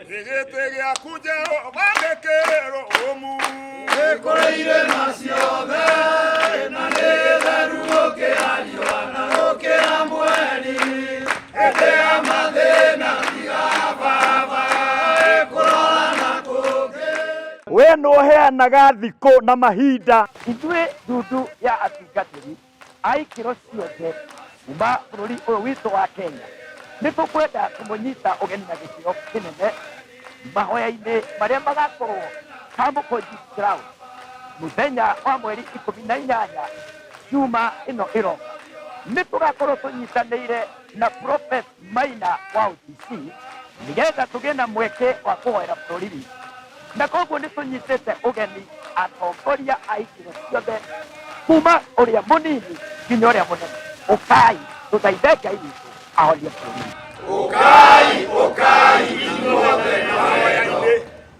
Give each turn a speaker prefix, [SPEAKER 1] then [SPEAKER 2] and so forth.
[SPEAKER 1] Gĩtĩ gĩaku Jehova nĩ kĩrũmu.
[SPEAKER 2] Gĩkũrĩ irĩma ciothe na nĩ gĩtheru gũkĩra riũa na gũkĩra mweri. Hĩndĩ ya mathĩna tiga baba kũrora na kũngĩ.
[SPEAKER 3] We nĩũheanaga thikũ na mahinda.
[SPEAKER 4] Ithuĩ ndundu ya atungatĩri a ikĩro ciothe kuma bũrũri ũyũ witũ wa Kenya, nĩ tũkwenda kũmũnyita ũgeni na gĩkĩro kĩnene mahoya-inĩ marĩa magakorwo Kamukunji Ground mũthenya wa mweri 18 Juma ĩno ĩroka. Nĩ tũgakorwo tũnyitanĩire na Prophet Maina wa OTC nĩgetha tũgĩe na mweke wa kũhoera bũrũri witũ. Na koguo nĩ tũnyitĩte ũgeni atongoria a ikĩro ciothe kuma ũrĩa mũnini nginya ũrĩa mũnene. Ũkai tũthaithe Ngai witũ ahonie bũrũri witũ.
[SPEAKER 2] Ũkai, ũkai inyuothe.